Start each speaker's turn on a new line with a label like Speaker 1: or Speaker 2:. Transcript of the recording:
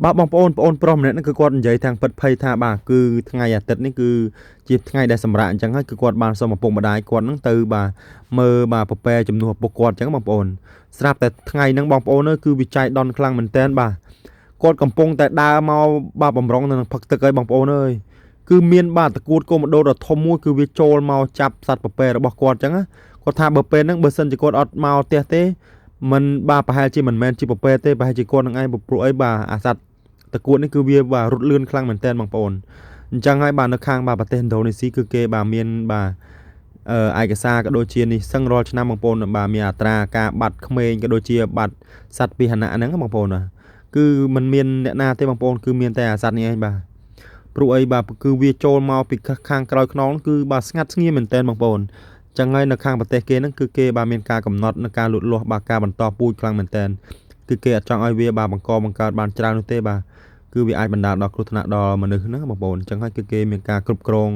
Speaker 1: បាទបងប្អូនប្អូនប្រុសម្នាក់ហ្នឹងគឺគាត់និយាយទាំងពិតភ័យថាបាទគឺថ្ងៃអាទិត្យនេះគឺជាថ្ងៃដែលសម្រាកអញ្ចឹងហើយគឺគាត់បានសុំឪពុកម្ដាយគាត់ហ្នឹងទៅបាទមើលបាទពពែជំនួសឪពុកគាត់អញ្ចឹងបងប្អូនស្រាប់តែថ្ងៃហ្នឹងបងប្អូនអើយគឺវាចៃដន្យខ្លាំងមែនទែនបាទគាត់កំពុងតែដើរមកបាទបំរុងនៅនឹងផឹកទឹកហើយបងប្អូនអើយគឺមានបាទតកួតកុំដូដ៏ធំមួយគឺវាចូលមកចាប់សត្វពពែរបស់គាត់អញ្ចឹងណាគាត់ថាបើពេលហ្នឹងបើសិនជាគាត់អត់មកផ្ទះទេមិនបាទប្រហែលជាមិនមែនជាពពែទេប្រហែលជាគាត់នឹងឯងព្រោះអីបាទអាសត្វ តកួតនេះគឺវាបាទរត់លឿនខ្លាំងមែនទែនបងប្អូនអញ្ចឹងហើយបាទនៅខាងបាទប្រទេសឥណ្ឌូនេស៊ីគឺគេបាទមានបាទអឺឯកសារក៏ដូចជានេះសឹងរាល់ឆ្នាំបងប្អូនបាទមានអត្រាការបាត់ក្មេងក៏ដូចជាបាត់សត្វពាហនៈហ្នឹងបងប្អូនបាទគឺมันមានអ្នកណាទេបងប្អូនគឺមានតែអាសត្វនេះឯងបាទព្រោះអីបាទគឺវាចូលមកពីខាងក្រោយខ្នងគឺបាទស្ងាត់ស្ងៀមមែនទែនបងប្អូនអញ្ចឹងហើយនៅខាងប្រទេសគេហ្នឹងគឺគេបាទមានការកំណត់នៅការលូតលាស់បាទការបន្តពូជខ្លាំងមែនទែនគឺគេអត់ចង់ឲ្យវាបាទបង្កបង្កើតបានច្រើននោះទេបាទ គឺវាអាចបណ្ដាលដល់គ្រោះថ្នាក់ដល់មនុស្សហ្នឹងបងប្អូនអញ្ចឹងហើយគឺគេមានការគ្រប់គ្រង